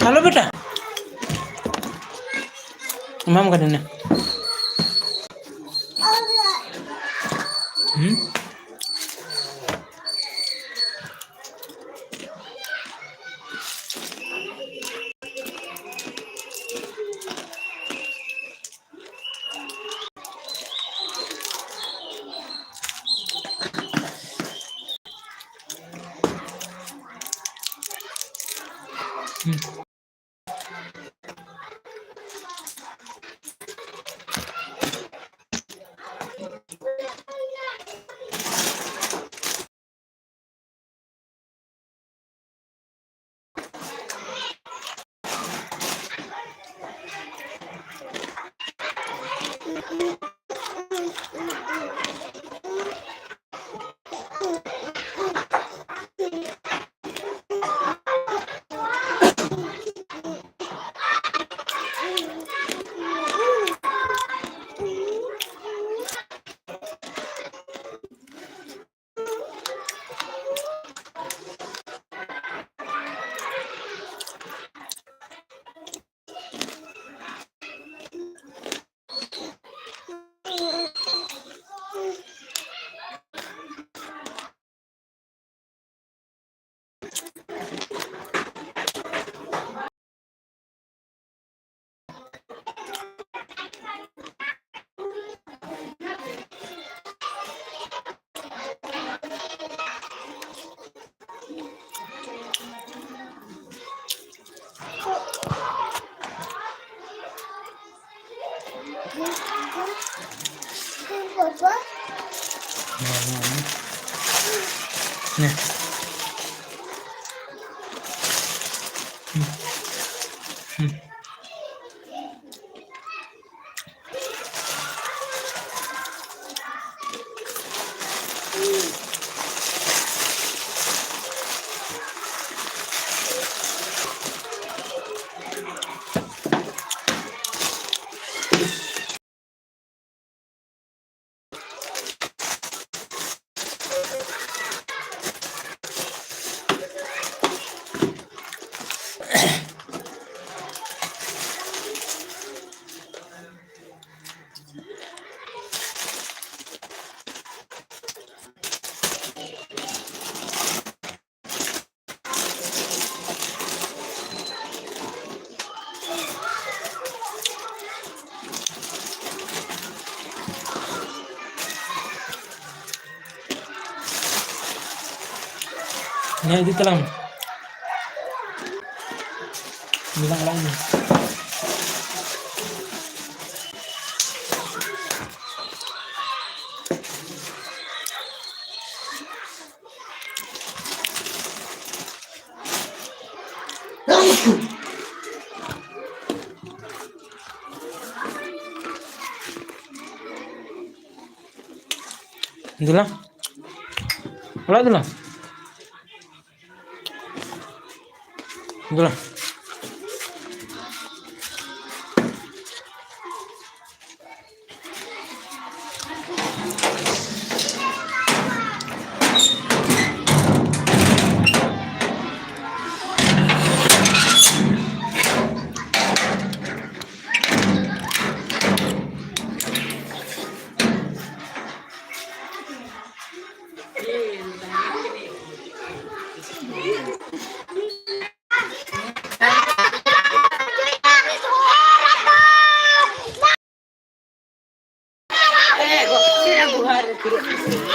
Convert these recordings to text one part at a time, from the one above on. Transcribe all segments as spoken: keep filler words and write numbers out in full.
Hello ᱵᱮᱴᱟ, ᱮᱢᱟᱢ ᱠᱟᱹᱱᱟᱹᱧ ᱱᱟ᱾ ᱦᱩᱸ? ᱱᱚᱣᱟ, ᱱᱚᱣᱟ, ᱱᱚᱣᱟ᱾ ᱱᱮ᱾ ᱦᱩᱸ᱾ ᱦᱩᱸ᱾ ᱦᱮᱸ, ᱤᱫᱤ ᱛᱟᱞᱟᱝ ᱢᱮ᱾ ᱢᱮᱱᱟᱜ ᱟᱞᱟᱝ ᱜᱮ᱾ ᱫᱩᱞᱟ, ᱚᱲᱟᱜ ᱫᱩᱞᱟ᱾ ᱫᱩᱞᱟ᱾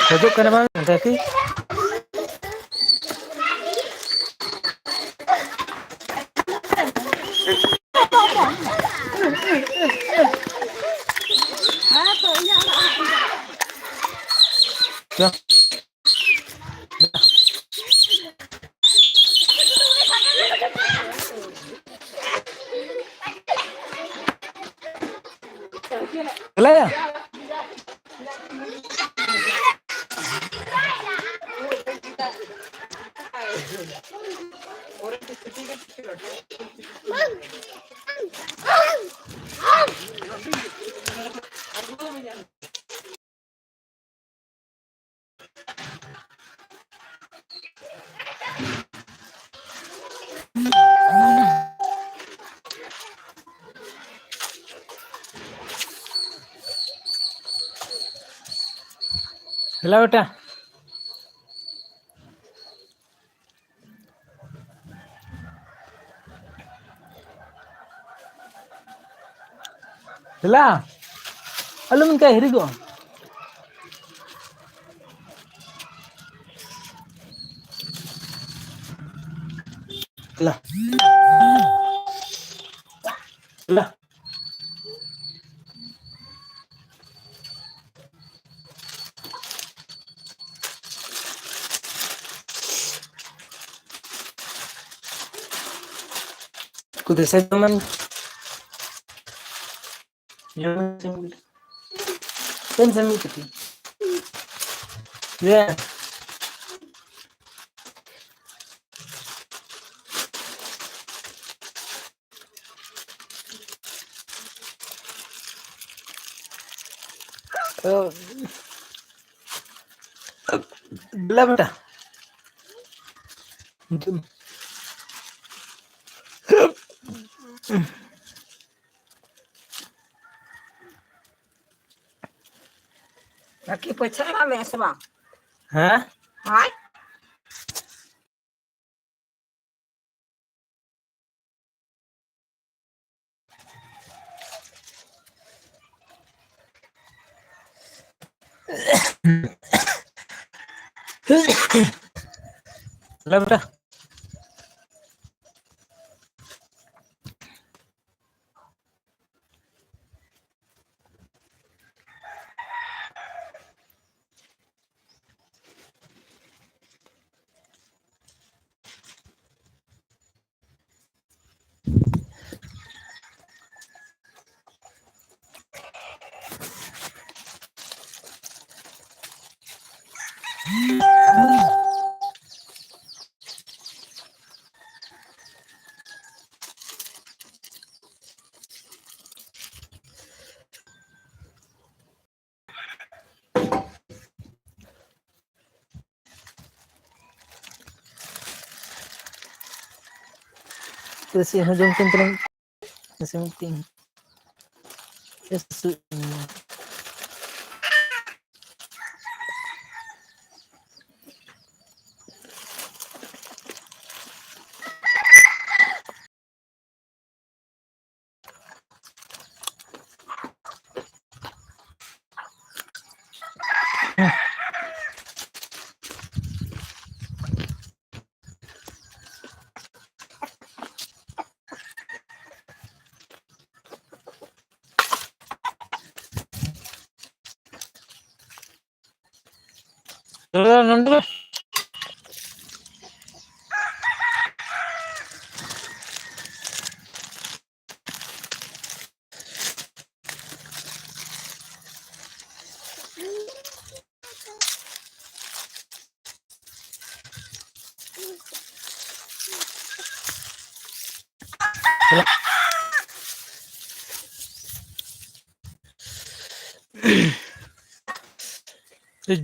ᱠᱷᱚᱡᱚᱜ ᱠᱟᱱᱟ ᱵᱟᱝ ᱜᱟᱛᱮ? ᱪᱟᱞᱟᱜ ᱭᱟ᱾ ᱦᱮᱞᱳ ᱵᱮᱴᱟ᱾ ᱫᱮᱞᱟ, ᱟᱞᱚᱢ ᱤᱱᱠᱟᱹ ᱦᱤᱨᱤᱡᱚᱜᱼᱟ᱾ ᱠᱩᱫᱮ ᱥᱮ ᱡᱚᱢᱟᱱ ᱡᱚᱢᱟᱱ ᱥᱮ ᱢᱤᱫ ᱯᱮᱱ ᱥᱮ ᱢᱤᱫ ᱠᱟᱹᱴᱤᱡ ᱭᱟ᱾ ᱛᱚ, ᱫᱮᱞᱟ ᱵᱮᱴᱟ᱾ ᱵᱟᱠᱤ ᱯᱚᱭᱥᱟ ᱮᱢᱟᱜ ᱢᱮ ᱥᱮ ᱵᱟᱝ? ᱦᱮᱸ? ᱦᱳᱭ᱾ ᱞᱟᱹᱭ ᱢᱮ᱾ ᱛᱚ ᱪᱮᱫ ᱦᱚᱸ ᱡᱚᱢ ᱠᱟᱱ ᱛᱟᱞᱟᱝ ᱱᱟᱥᱮ ᱢᱤᱫᱴᱤᱡ ᱵᱮᱥ ᱥᱩ-, ᱱᱚᱰᱮ ᱫᱚ, ᱱᱚᱰᱮ ᱫᱚ᱾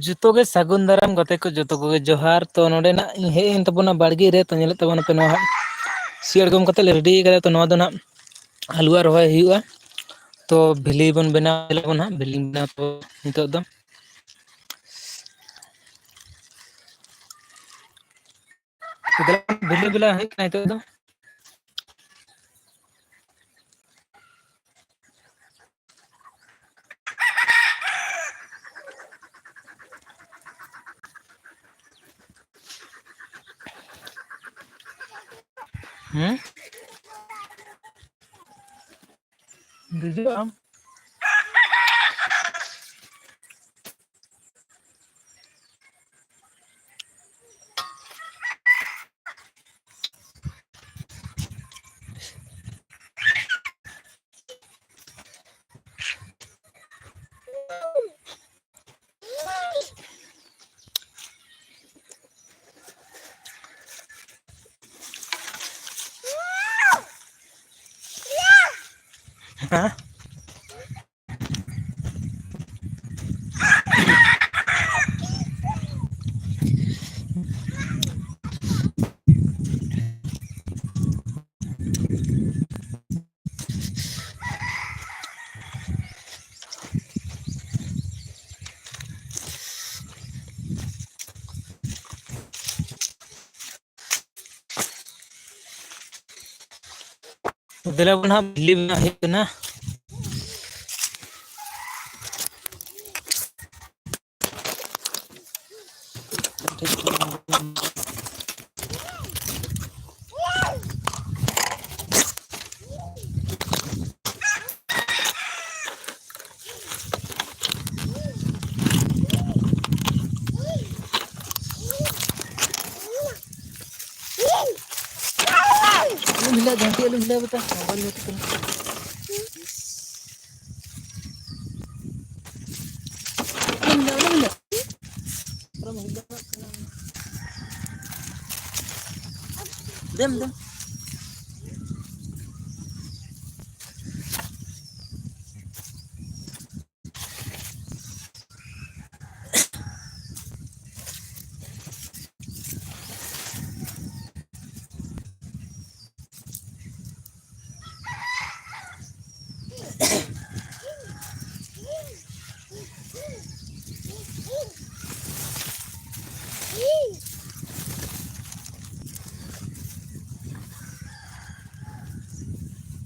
ᱡᱚᱛᱚ ᱜᱮ ᱥᱟᱹᱜᱩᱱ ᱫᱟᱨᱟᱢ ᱜᱟᱛᱮ ᱠᱚ, ᱡᱚᱛᱚ ᱠᱚᱜᱮ ᱡᱚᱦᱟᱨ᱾ ᱛᱚ, ᱱᱚᱸᱰᱮ ᱱᱟᱜ ᱤᱧ ᱦᱮᱡ ᱮᱱ ᱛᱟᱵᱚᱱᱟ ᱵᱟᱲᱜᱮ ᱨᱮ᱾ ᱛᱚ, ᱧᱮᱞᱮᱫ ᱛᱟᱵᱚᱱᱟᱯᱮ ᱱᱚᱣᱟ ᱦᱟᱸᱜ ᱥᱤ ᱟᱬᱜᱚᱢ ᱠᱟᱛᱮ ᱞᱮ ᱨᱮᱰᱤ ᱠᱟᱫᱟ᱾ ᱛᱚ, ᱱᱚᱣᱟ ᱫᱚ ᱱᱟᱜ ᱟᱹᱞᱩᱣᱟᱜ ᱨᱚᱦᱚᱭ ᱦᱩᱭᱩᱜᱼᱟ᱾ ᱛᱚ, ᱵᱷᱤᱞᱤ ᱵᱚᱱ ᱵᱮᱱᱟᱣ ᱞᱮᱵᱚᱱ ᱦᱟᱸᱜ, ᱵᱷᱤᱞᱤ ᱵᱮᱱᱟᱣ ᱛᱟᱵᱚᱱ ᱱᱤᱛᱚᱜ ᱫᱚ᱾ ᱵᱷᱤᱞᱤ ᱵᱮᱱᱟᱣ ᱦᱩᱭᱩᱜ ᱠᱟᱱᱟ ᱱᱤᱛᱚᱜ ᱫᱚ᱾ ᱦᱮᱸ? ᱫᱮᱡᱚᱜ ᱟᱢ᱾ ᱦᱮᱸ? ᱫᱮᱞᱟ ᱵᱚᱱ ᱦᱟᱸᱜ ᱵᱤᱞᱤ ᱵᱮᱱᱟᱣ ᱦᱩᱭᱩᱜ ᱠᱟᱱᱟ᱾ ᱜᱷᱟᱱᱴᱤ ᱟᱞᱚᱢ ᱦᱤᱞᱟᱹᱣ ᱠᱟᱛᱟ᱾ ᱢᱳᱵᱟᱭᱤᱞ ᱜᱷᱟᱱᱴᱤ ᱠᱟᱱᱟ᱾ ᱟᱞᱚᱢ ᱦᱤᱞᱟᱹᱣ, ᱟᱞᱚᱢ ᱦᱤᱞᱟᱹᱣ᱾ ᱟᱞᱚᱢ ᱦᱤᱞᱟᱹᱣ ᱠᱟᱱᱟ᱾ ᱫᱮᱢ, ᱫᱮᱢ᱾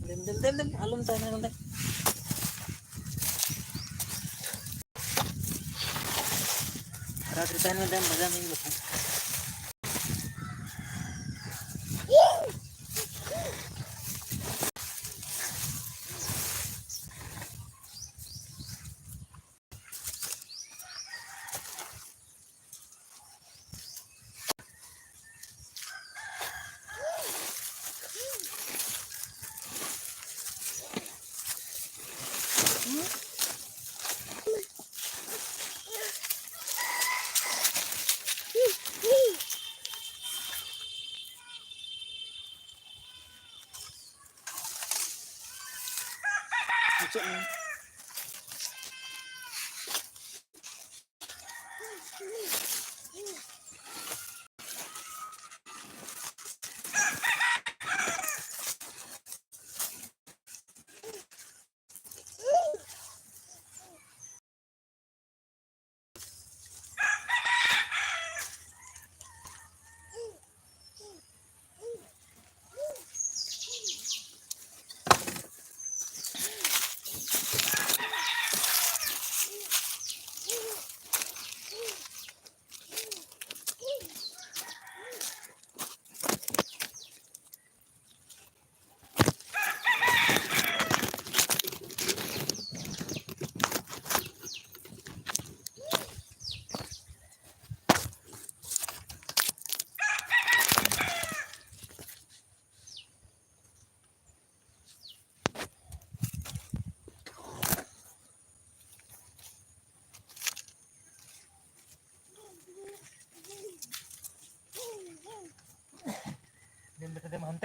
ᱫᱮᱢ, ᱫᱮᱢ, ᱫᱮᱢ, ᱫᱮᱢ, ᱟᱞᱚᱢ ᱛᱟᱦᱮᱱᱟ ᱱᱚᱰᱮ᱾ ᱯᱷᱟᱨᱟᱠ ᱨᱮ ᱛᱟᱦᱮᱱ ᱢᱮ, ᱫᱮᱢ, ᱵᱟᱡᱟᱣ ᱢᱮ ᱵᱟᱠᱷᱟᱱ᱾ ᱚᱪᱚᱜ ᱢᱮ᱾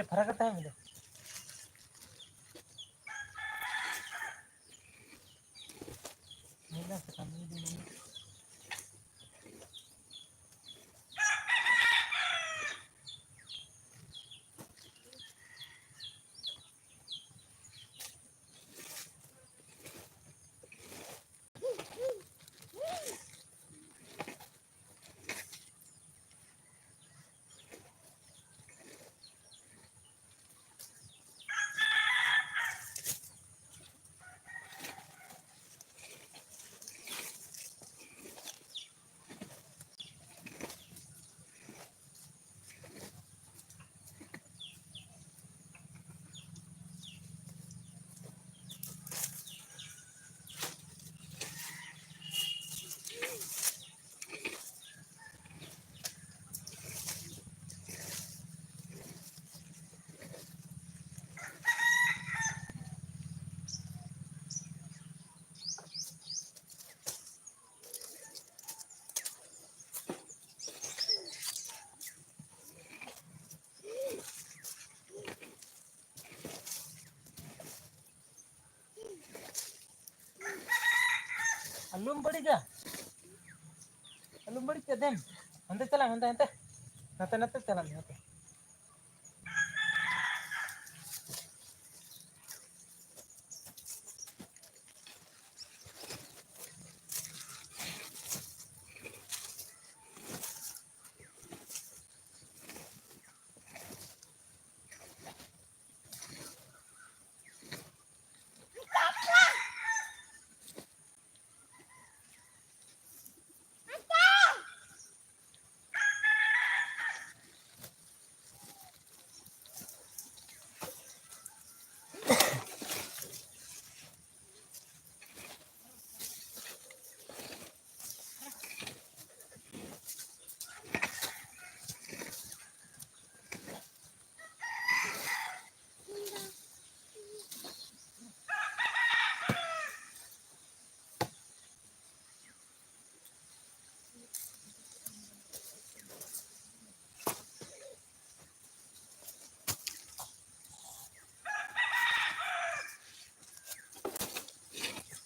ᱯᱷᱟᱨᱟᱠ ᱨᱮ ᱛᱟᱦᱮᱸ ᱢᱮ᱾ ᱟᱞᱚᱢ ᱵᱟᱹᱲᱤᱡᱟ, ᱟᱞᱚᱢ ᱵᱟᱹᱲᱤᱡᱟ, ᱫᱮᱱ ᱦᱟᱱᱛᱮ ᱪᱟᱞᱟᱜ ᱢᱮ, ᱦᱟᱱᱛᱮ, ᱦᱟᱱᱛᱮ, ᱱᱟᱛᱮ, ᱱᱟᱛᱮ ᱪᱟᱞᱟᱜ ᱢᱮ, ᱦᱟᱱᱛᱮ᱾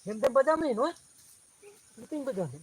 ᱦᱮᱱᱛᱮ ᱵᱟᱡᱟᱣ ᱢᱮ ᱱᱚᱣᱟ᱾ ᱱᱚᱛᱮᱧ ᱵᱟᱡᱟᱣ ᱢᱮ᱾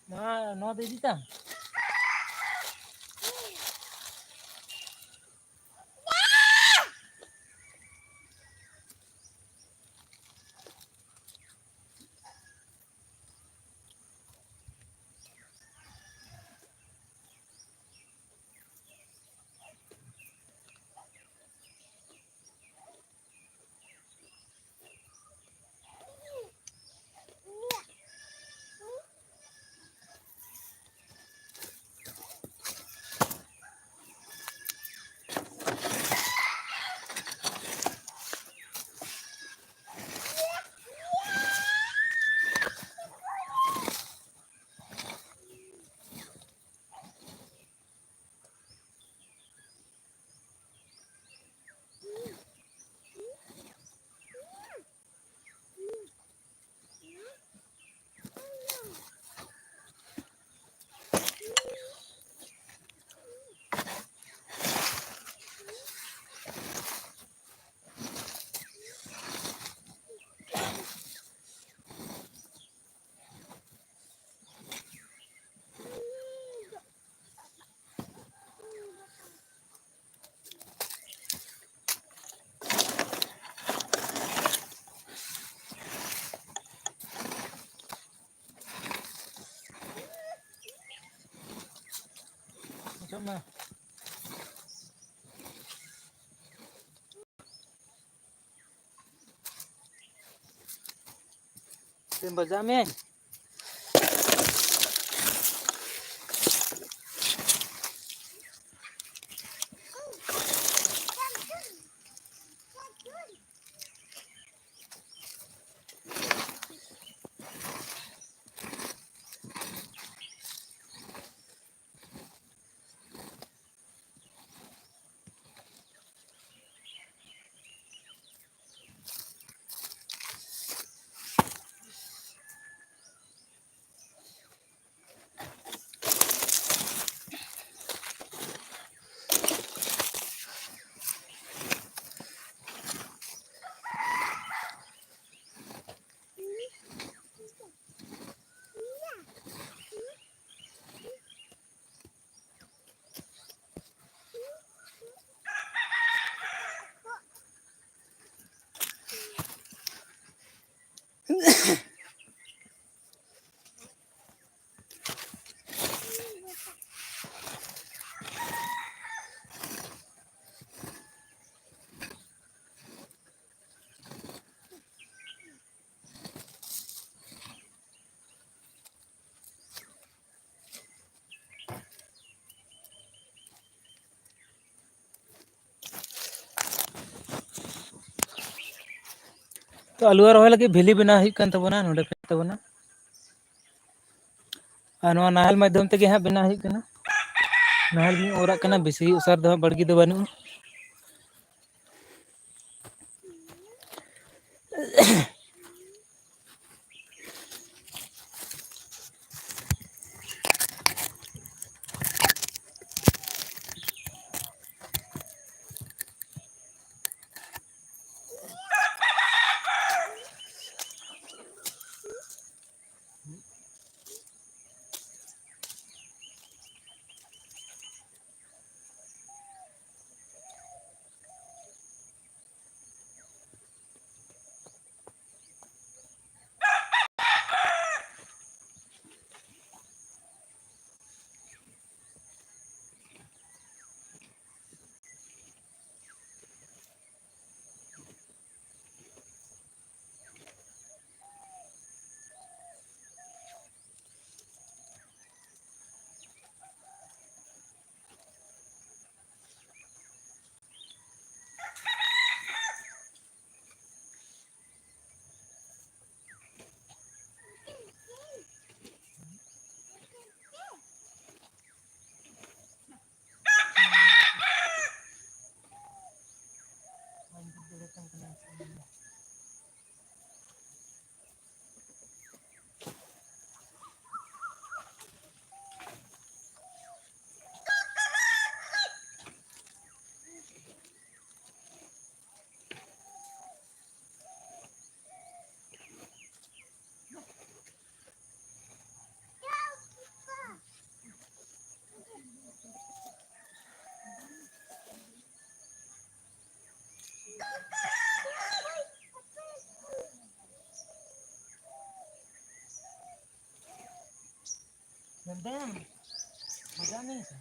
ᱱᱚᱣᱟ, ᱱᱚᱣᱟ ᱫᱚ ᱤᱫᱤ ᱛᱟᱢ᱾ ᱥᱤᱢ ᱵᱟᱡᱟᱣ ᱢᱮ᱾ ᱛᱚ, ᱟᱞᱩ ᱨᱚᱦᱚᱭ ᱞᱟᱹᱜᱤᱫ ᱵᱷᱮᱞᱤ ᱵᱮᱱᱟᱣ ᱦᱩᱭᱩᱜ ᱠᱟᱱ ᱛᱟᱵᱚᱱᱟ ᱱᱚᱰᱮ ᱠᱷᱚᱱ ᱛᱟᱵᱚᱱᱟ᱾ ᱟᱨ ᱱᱚᱣᱟ ᱱᱟᱦᱮᱞ ᱢᱟᱫᱽᱫᱷᱚᱢ ᱛᱮᱜᱮ ᱦᱟᱸᱜ ᱵᱮᱱᱟᱣ ᱦᱩᱭᱩᱜ ᱠᱟᱱᱟ᱾ ᱱᱟᱦᱮᱞ ᱜᱮ ᱚᱨᱟᱜ ᱠᱟᱱᱟ, ᱵᱮᱥᱤ ᱩᱥᱟᱨ ᱫᱚ ᱦᱟᱸᱜ ᱵᱟᱲᱜᱮ ᱫᱚ ᱵᱟᱹᱱᱩᱜᱼᱟ᱾ ᱧᱮᱞ ᱫᱟᱢ? ᱵᱟᱡᱟᱣ ᱱᱟᱹᱧ ᱥᱮ?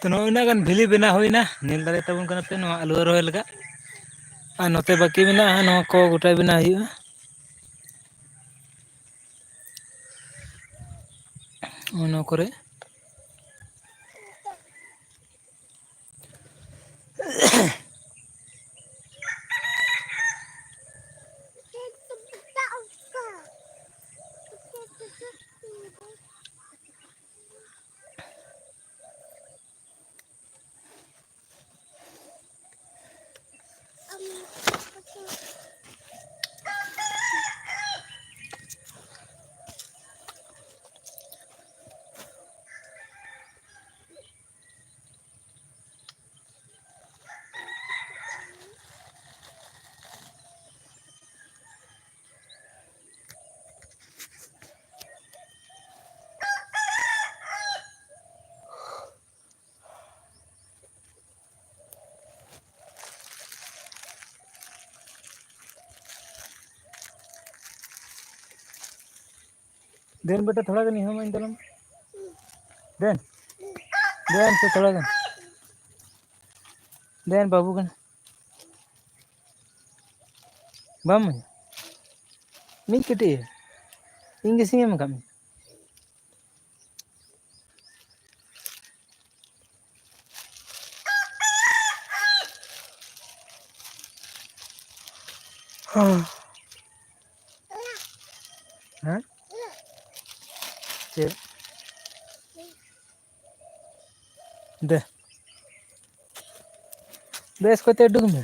ᱛᱚ, ᱱᱚᱜᱼᱚᱭ ᱩᱱᱟᱹᱜ ᱜᱟᱱ ᱵᱷᱤᱞᱤ ᱵᱮᱱᱟᱣ ᱦᱩᱭᱱᱟ, ᱧᱮᱞ ᱫᱟᱲᱮ ᱛᱟᱵᱚᱱ ᱠᱟᱱᱟ ᱯᱮ ᱱᱚᱣᱟ ᱟᱹᱞᱩ ᱨᱚᱦᱚᱭ ᱞᱟᱹᱜᱤᱫ᱾ ᱟᱨ ᱱᱚᱛᱮ ᱵᱟᱹᱠᱤ ᱢᱮᱱᱟᱜᱼᱟ, ᱱᱚᱣᱟ ᱠᱚ ᱜᱚᱴᱟ ᱵᱮᱱᱟᱣ ᱦᱩᱭᱩᱜᱼᱟ᱾ ᱱᱚᱜᱼᱚ ᱱᱚᱣᱟ ᱠᱚᱨᱮ᱾ ᱫᱮᱱ ᱵᱮᱴᱟ, ᱛᱷᱚᱲᱟ ᱜᱟᱱ ᱤᱧ ᱦᱚᱸ ᱤᱢᱟᱹᱧ ᱛᱟᱞᱟᱝ ᱢᱮ᱾ ᱫᱮᱱ, ᱫᱮᱱ ᱥᱮ ᱛᱷᱚᱲᱟ ᱜᱟᱱ᱾ ᱫᱮᱱ ᱵᱟᱹᱵᱩ ᱠᱟᱱᱟ᱾ ᱵᱟᱢ ᱤᱢᱟᱹᱧᱟ? ᱢᱤᱫ ᱠᱟᱹᱴᱤᱡ ᱤᱧ ᱜᱮ ᱥᱤᱧ ᱮᱢ ᱟᱠᱟᱫ ᱢᱮᱭᱟ᱾ ᱦᱮᱸ? ᱪᱮᱫ? ᱫᱮ᱾ ᱵᱮᱥ ᱠᱚᱛᱮ ᱩᱰᱩᱠ ᱢᱮ᱾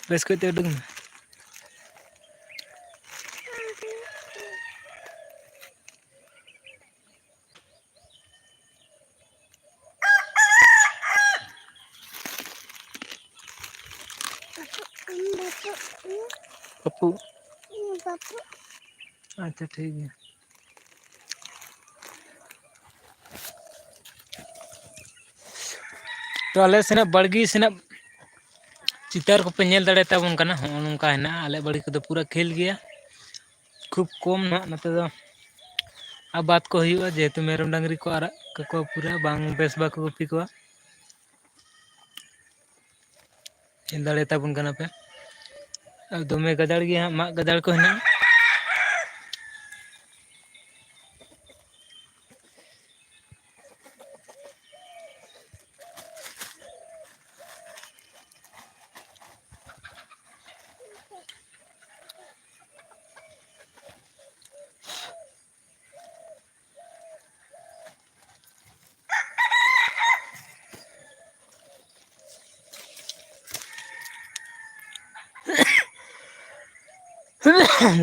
ᱵᱮᱥ ᱠᱚᱛᱮ ᱩᱰᱩᱠ ᱢᱮ᱾ ᱯᱟᱯᱩ᱾ ᱟᱪᱪᱷᱟ, ᱴᱷᱤᱠ ᱜᱮᱭᱟ᱾ ᱛᱚ, ᱟᱞᱮ ᱥᱮᱱᱟᱜ ᱵᱟᱲᱜᱮ ᱥᱮᱱᱟᱜ ᱪᱤᱛᱟᱹᱨ ᱠᱚᱯᱮ ᱧᱮᱞ ᱫᱟᱲᱮ ᱛᱟᱵᱚᱱ ᱠᱟᱱᱟ᱾ ᱦᱚᱸᱜᱼᱚ ᱱᱚᱝᱠᱟ ᱦᱮᱱᱟᱜᱼᱟ ᱟᱞᱮ ᱵᱟᱲᱜᱮ ᱠᱚᱫᱚ, ᱯᱩᱨᱟᱹ ᱠᱷᱮᱞ ᱜᱮᱭᱟ᱾ ᱠᱷᱩᱵ ᱠᱚᱢ ᱱᱟᱦᱟᱜ ᱱᱚᱛᱮ ᱫᱚ ᱟᱵᱟᱫ ᱠᱚ ᱦᱩᱭᱩᱜᱼᱟ, ᱡᱮᱦᱮᱛᱩ ᱢᱮᱨᱚᱢ ᱰᱟᱝᱨᱤ ᱠᱚ ᱟᱨᱟᱜ ᱠᱟᱠᱚᱣᱟ, ᱯᱩᱨᱟᱹ ᱵᱟᱝ ᱵᱮᱥ ᱵᱟᱠᱚ ᱜᱩᱯᱤ ᱠᱚᱣᱟ᱾ ᱧᱮᱞ ᱫᱟᱲᱮ ᱛᱟᱵᱚᱱ ᱠᱟᱱᱟ ᱯᱮ, ᱟᱨ ᱫᱚᱢᱮ ᱜᱟᱡᱟᱲ ᱜᱮ ᱦᱟᱸᱜ ᱢᱟᱜ ᱜᱟᱡᱟᱲ ᱠᱚ ᱦᱮᱱᱟᱜᱼᱟ᱾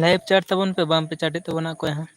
Live chat ᱛᱟᱵᱚᱱ ᱯᱮ, ᱵᱟᱝ ᱯᱮ ᱪᱟᱴᱮᱫ ᱛᱟᱵᱚᱱᱟ ᱚᱠᱚᱭ ᱦᱚᱸ᱾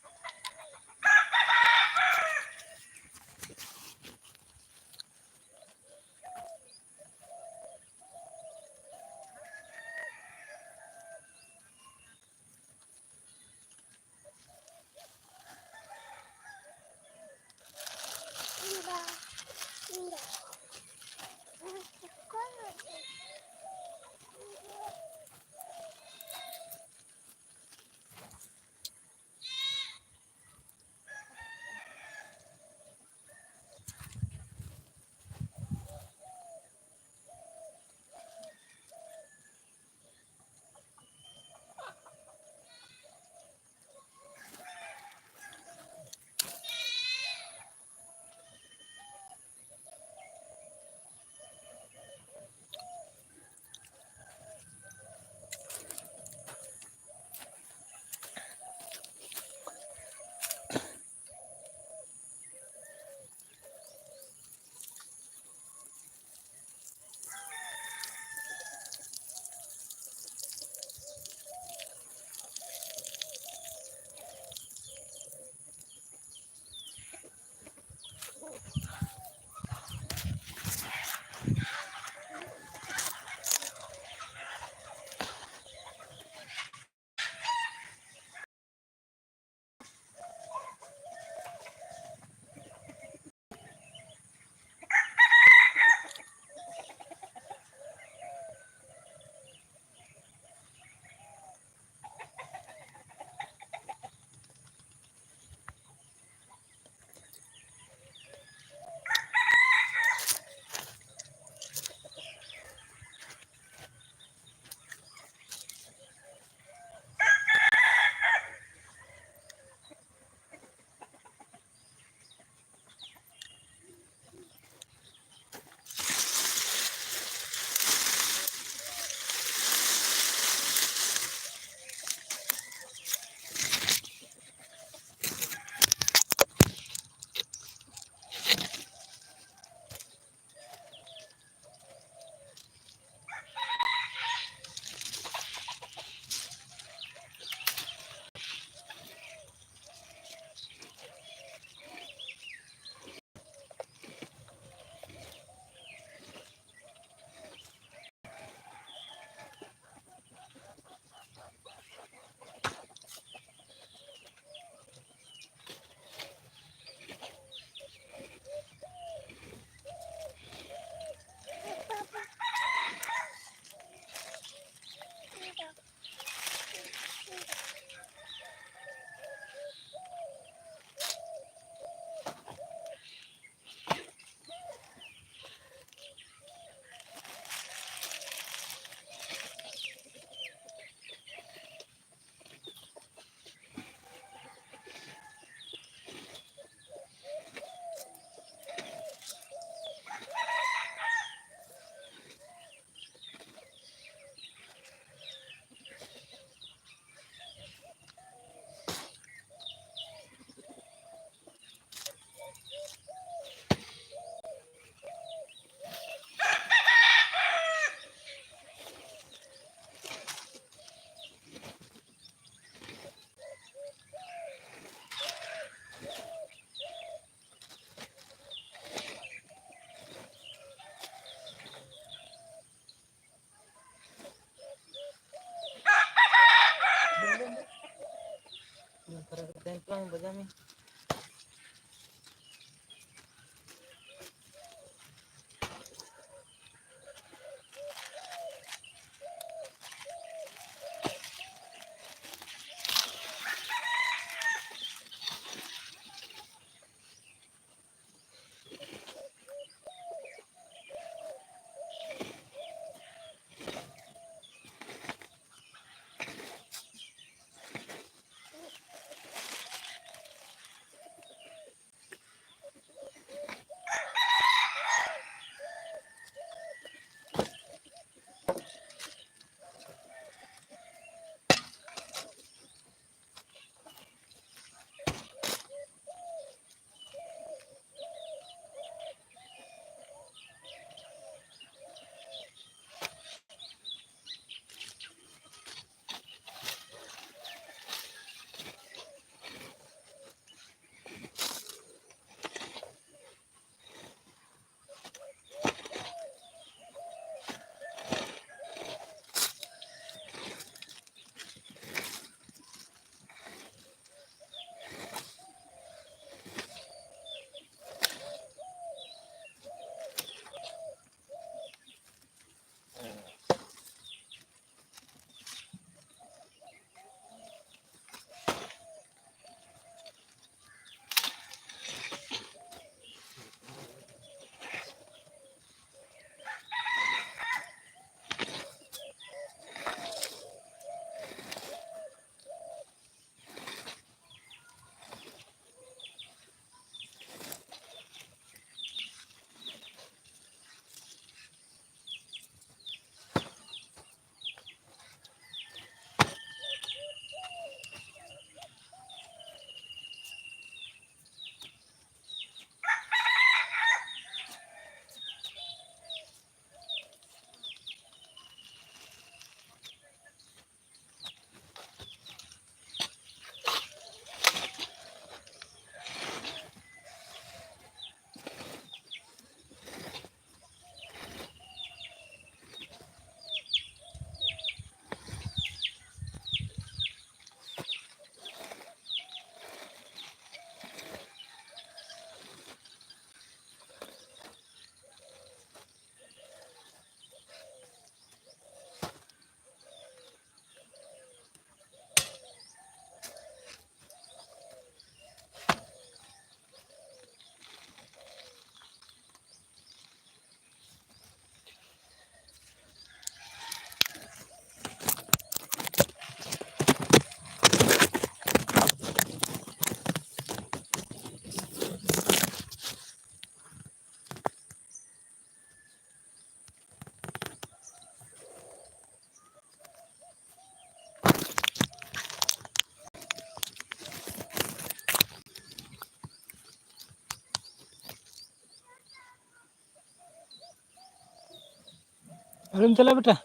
ᱟᱞᱚᱢ ᱪᱟᱞᱟᱜᱼᱟ ᱵᱮᱴᱟ᱾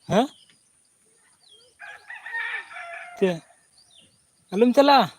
ᱦᱮᱸ? ᱪᱮᱫ? ᱟᱞᱚᱢ ᱪᱟᱞᱟᱜᱼᱟ?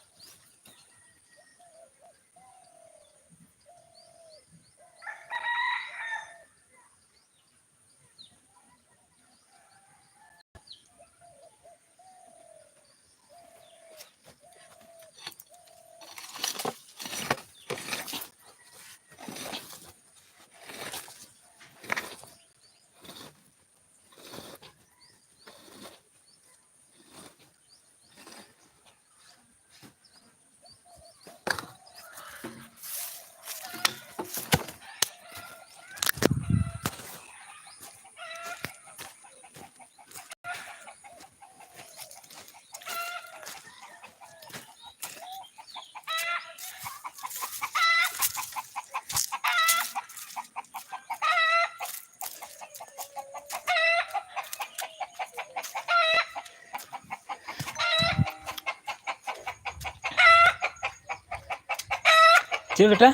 ᱪᱮᱫ ᱵᱮᱴᱟ?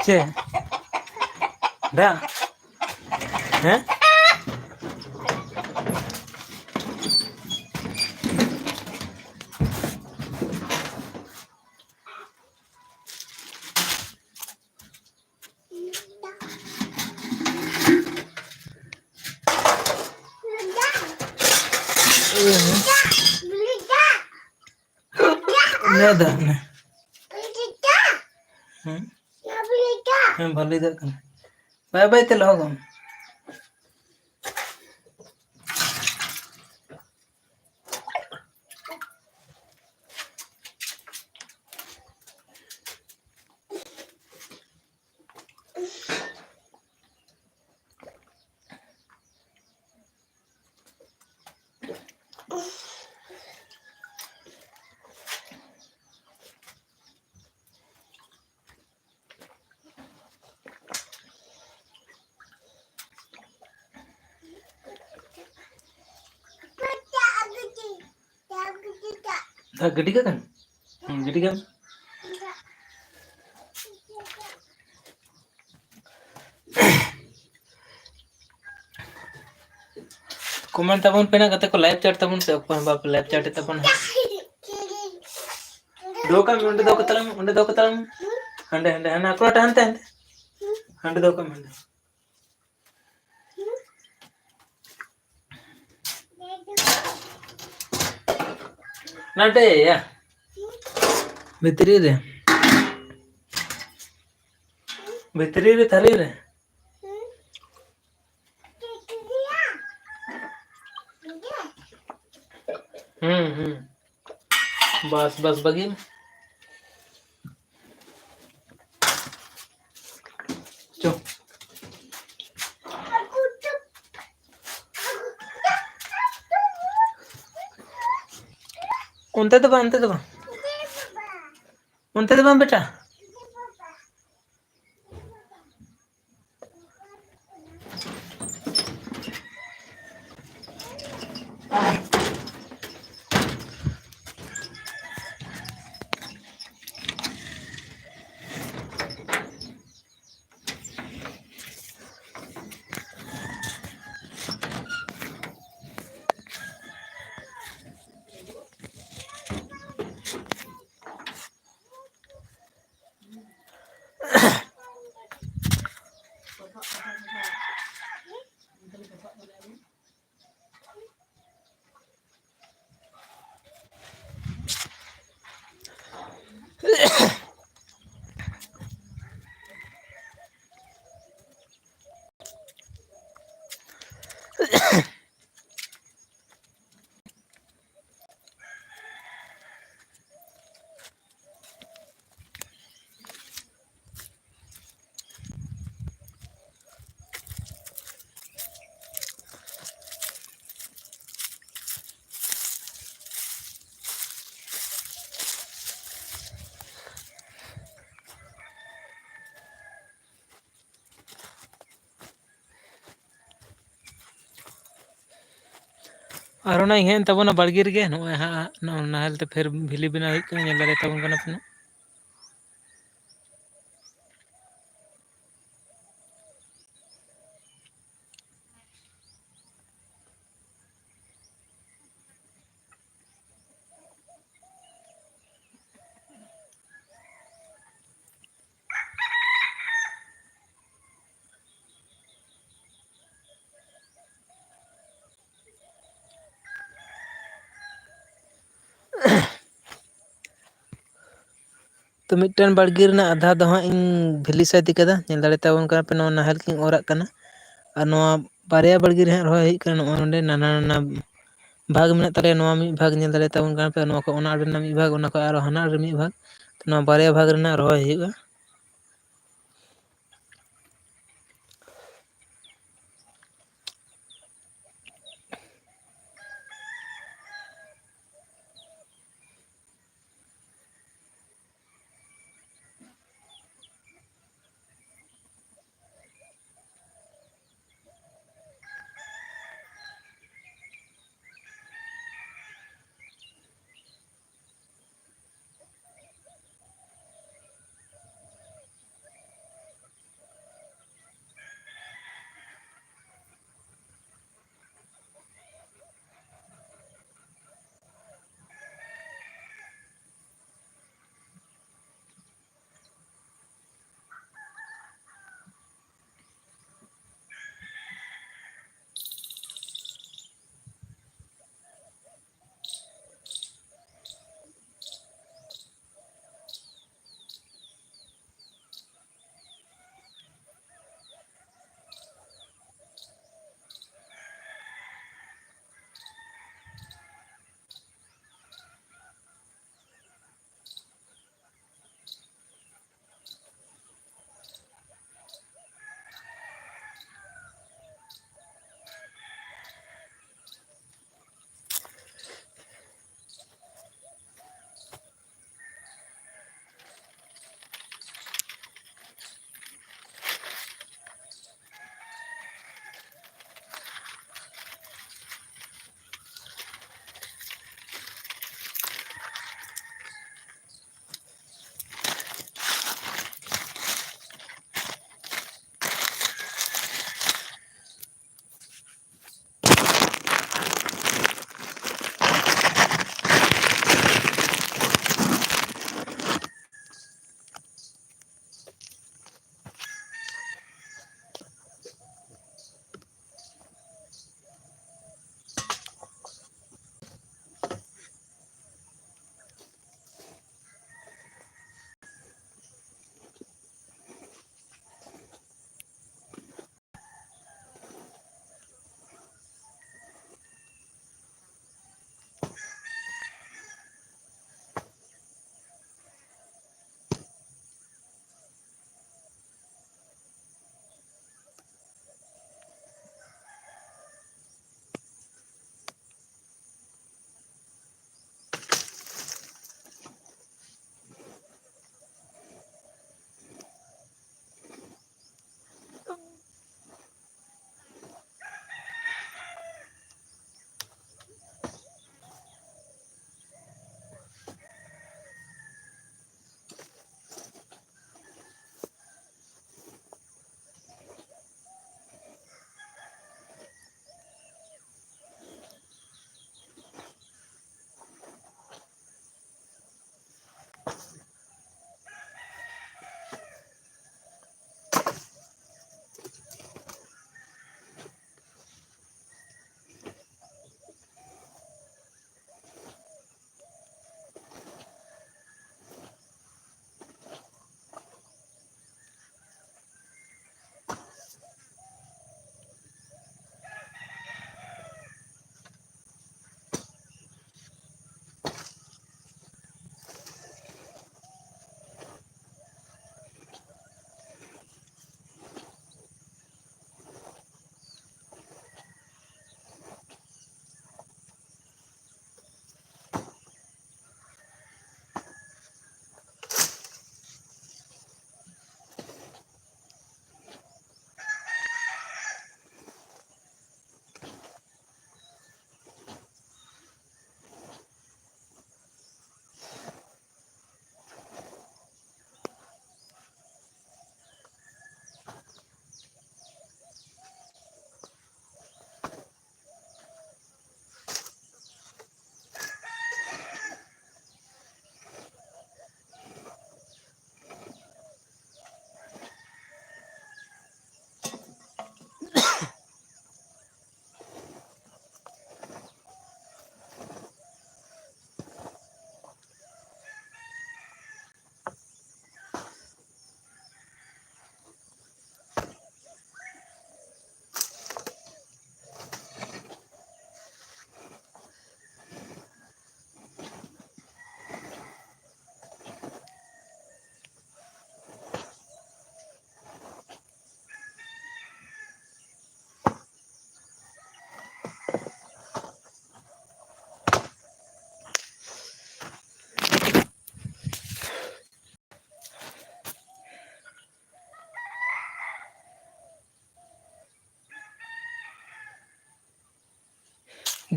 ᱪᱮᱫ? ᱫᱟᱜ? ᱦᱮᱸ? ᱞᱟᱹᱭ ᱫᱟ ᱚᱱᱮ᱾ ᱦᱮᱸ? ᱦᱮᱸ, ᱵᱷᱟᱞᱤ ᱫᱟᱜ ᱠᱟᱱᱟ᱾ ᱵᱟᱭ ᱵᱟᱭ ᱛᱮ ᱞᱚᱦᱚᱫᱚᱜ ᱢᱮ᱾ ᱫᱟᱜ ᱜᱤᱰᱤ ᱠᱟᱜ ᱠᱟᱱᱟ? ᱦᱮᱸ, ᱜᱤᱰᱤ ᱠᱟᱜ ᱢᱮ᱾ ᱠᱚᱢᱮᱱᱴ ᱛᱟᱵᱚᱱ ᱯᱮ ᱱᱟᱜ ᱜᱟᱛᱮ ᱠᱚ, ᱞᱟᱭᱤᱵᱷ ᱪᱮᱴ ᱛᱟᱵᱚᱱ ᱯᱮ, ᱚᱠᱚᱭ ᱦᱚᱸ ᱵᱟᱯᱮ ᱞᱟᱭᱤᱵᱷ ᱪᱮᱴ ᱮᱫ ᱛᱟᱵᱚᱱᱟ᱾ ᱫᱚᱦᱚ ᱠᱟᱜ ᱢᱮ, ᱚᱸᱰᱮ ᱫᱚᱦᱚ ᱠᱟᱛᱟᱞᱟᱝ ᱢᱮ, ᱚᱸᱰᱮ ᱫᱚᱦᱚ ᱠᱟᱛᱟᱞᱟᱝ ᱢᱮ᱾ ᱦᱟᱸᱰᱮ, ᱦᱟᱸᱰᱮ, ᱦᱟᱱᱟ ᱠᱚᱲᱟᱴᱟ ᱦᱟᱱᱛᱮ, ᱦᱟᱱᱛᱮ᱾ ᱦᱟᱸᱰᱮ ᱫᱚᱦᱚ ᱠᱟᱜ ᱢᱮ, ᱦᱟᱸᱰᱮ᱾ ᱱᱟᱰᱮᱭᱟ᱾ ᱵᱷᱤᱛᱨᱤ ᱨᱮ᱾ ᱵᱷᱤᱛᱨᱤ ᱨᱮ ᱛᱷᱟᱹᱨᱤ ᱨᱮ᱾ ᱦᱩᱸ, ᱦᱩᱸ᱾ ᱵᱟᱥ, ᱵᱟᱥ, ᱵᱟᱹᱜᱤ ᱢᱮ᱾ ᱪᱚ᱾ ᱚᱱᱛᱮ ᱫᱚ ᱵᱟᱝ, ᱚᱱᱛᱮ ᱫᱚ ᱵᱟᱝ᱾ ᱚᱱᱛᱮ ᱫᱚ ᱵᱟᱝ ᱵᱮᱴᱟ᱾ ᱟᱨ ᱚᱱᱟ ᱤᱧ ᱦᱮᱡ ᱮᱱ ᱛᱟᱵᱚᱱᱟ ᱵᱟᱲᱜᱮ ᱨᱮᱜᱮ, ᱱᱚᱜᱼᱚᱭ ᱦᱟᱸᱜ ᱱᱚᱜᱼᱚ ᱱᱟᱦᱮᱞ ᱛᱮ ᱯᱷᱮᱨ ᱵᱷᱤᱞᱤ ᱵᱮᱱᱟᱣ ᱦᱩᱭᱩᱜ ᱠᱟᱱᱟ, ᱧᱮᱞ ᱫᱟᱲᱮ ᱛᱟᱵᱚᱱ ᱠᱟᱱᱟ ᱯᱮ ᱱᱟᱜ᱾ ᱛᱚ ᱢᱤᱫᱴᱮᱱ ᱵᱟᱲᱜᱮ ᱨᱮᱱᱟᱜ ᱟᱫᱷᱟ ᱫᱚ ᱦᱟᱸᱜ ᱤᱧ ᱵᱷᱤᱞᱤ ᱥᱟᱹᱛ ᱠᱟᱫᱟ, ᱧᱮᱞ ᱫᱟᱲᱮ ᱛᱟᱵᱚᱱ ᱠᱟᱱᱟ ᱯᱮ ᱱᱚᱣᱟ ᱱᱟᱦᱮᱞ ᱠᱤᱱ ᱚᱨᱟᱜ ᱠᱟᱱᱟ᱾ ᱟᱨ ᱱᱚᱣᱟ ᱵᱟᱨᱭᱟ ᱵᱟᱲᱜᱮ ᱨᱮ ᱦᱟᱸᱜ ᱨᱚᱦᱚᱭ ᱦᱩᱭᱩᱜ ᱠᱟᱱᱟ, ᱱᱚᱜᱼᱚᱭ ᱱᱚᱰᱮ ᱱᱟᱱᱟ ᱱᱟᱱᱟ ᱵᱷᱟᱜᱽ ᱢᱮᱱᱟᱜ ᱛᱟᱞᱮᱭᱟ᱾ ᱱᱚᱣᱟ ᱢᱤᱫ ᱵᱷᱟᱜᱽ ᱧᱮᱞ ᱫᱟᱲᱮ ᱛᱟᱵᱚᱱ ᱠᱟᱱᱟ ᱯᱮ, ᱱᱚᱣᱟ ᱠᱚ ᱚᱱᱟ ᱟᱲᱮ ᱨᱮᱱᱟᱜ ᱢᱤᱫ ᱵᱷᱟᱜᱽ, ᱚᱱᱟ ᱠᱚ ᱟᱨᱚ ᱦᱟᱱᱟ ᱟᱲᱮ ᱨᱮ ᱢᱤᱫ ᱵᱷᱟᱜᱽ, ᱱᱚᱣᱟ ᱵᱟᱨᱭᱟ ᱵᱷᱟᱜᱽ ᱨᱮᱱᱟᱜ ᱨᱚᱦᱚᱭ ᱦᱩᱭᱩᱜᱼᱟ᱾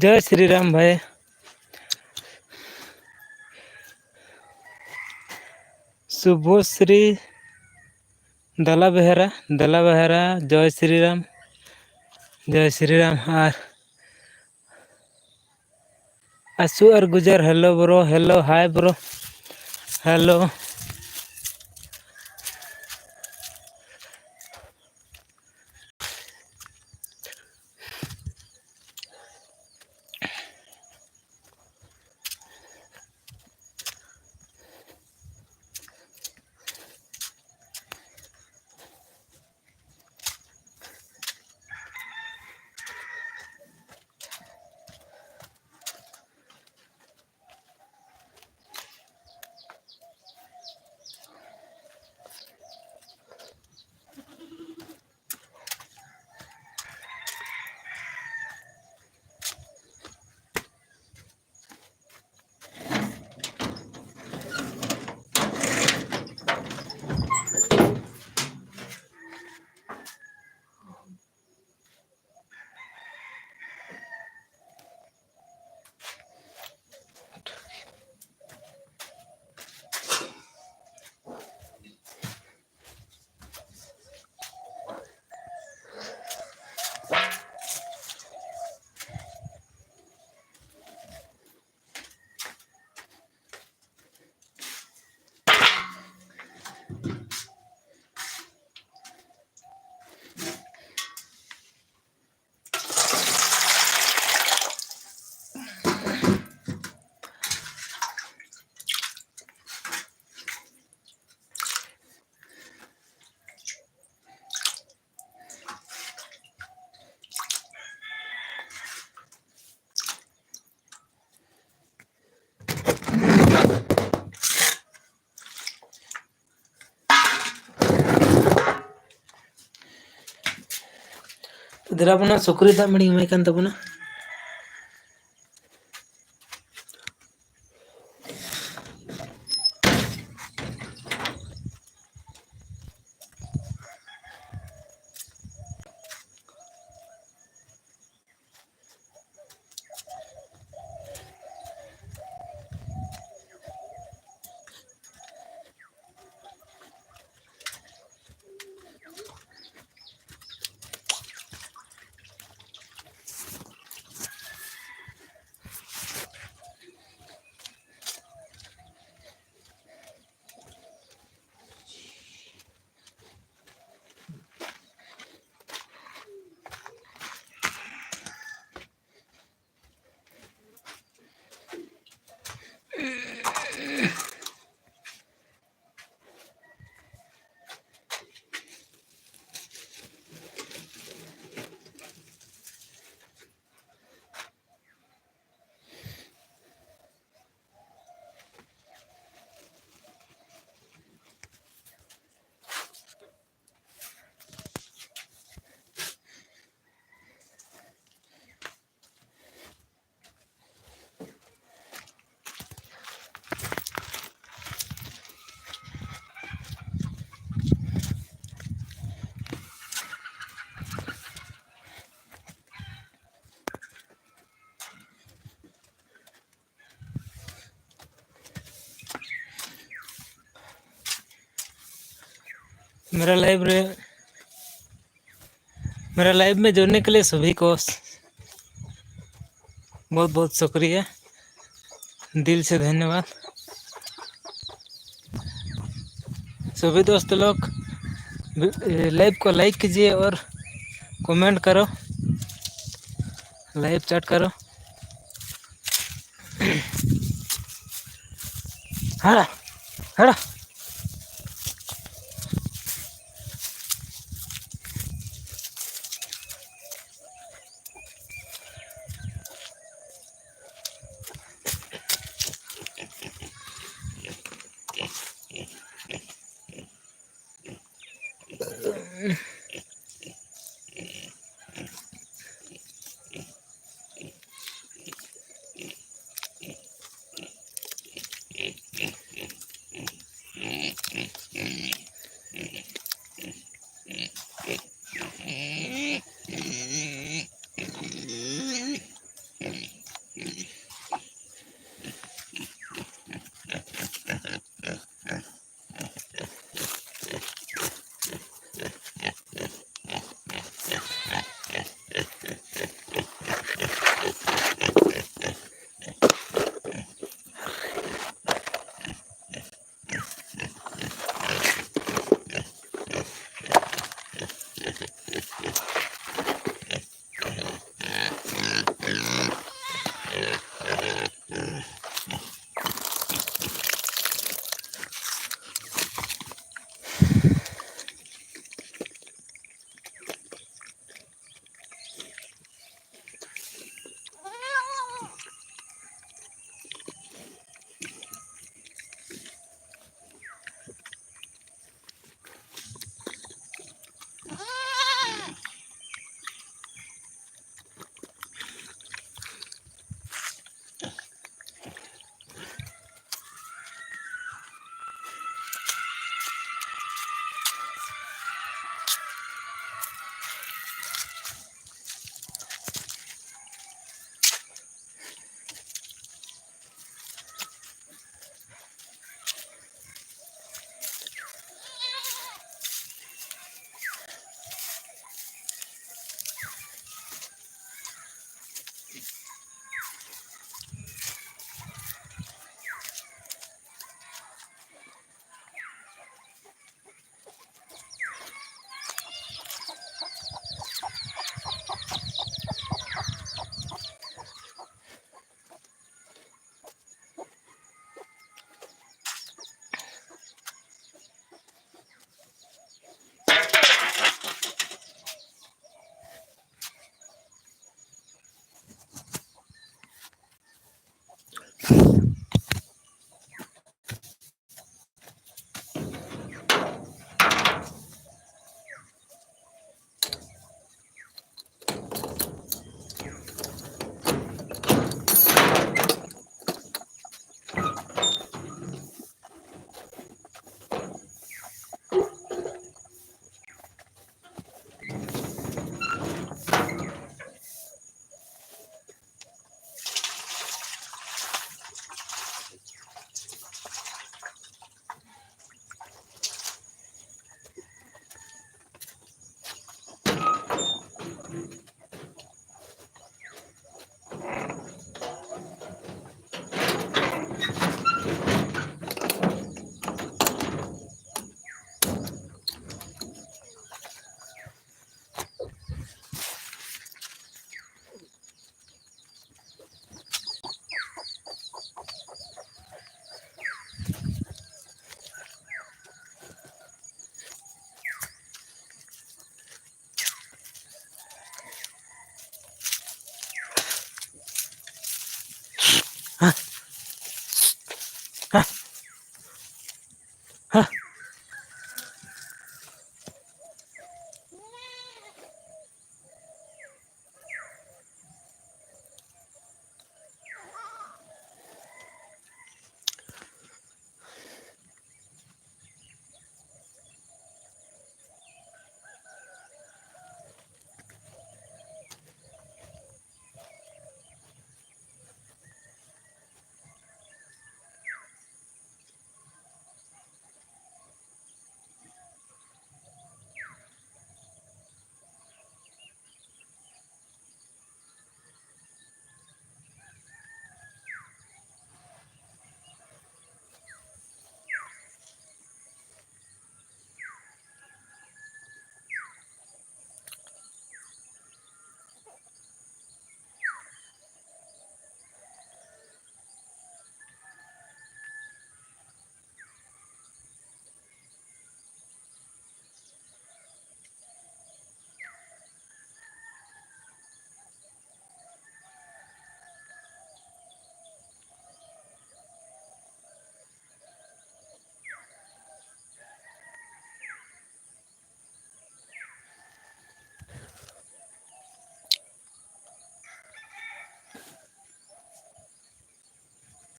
ᱡᱚᱭ ᱥᱨᱤ ᱨᱟᱢ ᱵᱷᱟᱭ᱾ ᱥᱩᱵᱷᱚᱥᱨᱤ ᱫᱟᱞᱟ ᱵᱮᱦᱮᱨᱟ, ᱫᱟᱞᱟ ᱵᱮᱦᱮᱨᱟ, ᱡᱚᱭ ᱥᱨᱤ ᱨᱟᱢ, ᱡᱚᱭ ᱥᱨᱤ ᱨᱟᱢ᱾ ᱟᱨ ᱟᱥᱩ ᱟᱨ ᱜᱩᱡᱟᱨ, hello bro, hello, hi bro, hello. ᱫᱮᱞᱟ ᱵᱚᱱᱟ, ᱥᱩᱠᱨᱤ ᱫᱟᱜ ᱢᱟᱹᱲᱤ ᱮᱢᱟᱭ ᱠᱟᱱ ᱛᱟᱵᱚᱱᱟ᱾ मेरा लाइव रे मेरा लाइव में जुड़ने के लिए सभी को बहुत बहुत शुक्रिया, दिल से धन्यवाद। सभी दोस्त लोग, लाइव को लाइक कीजिए और कमेंट करो, लाइव चैट करो। हड़ा, हड़ा।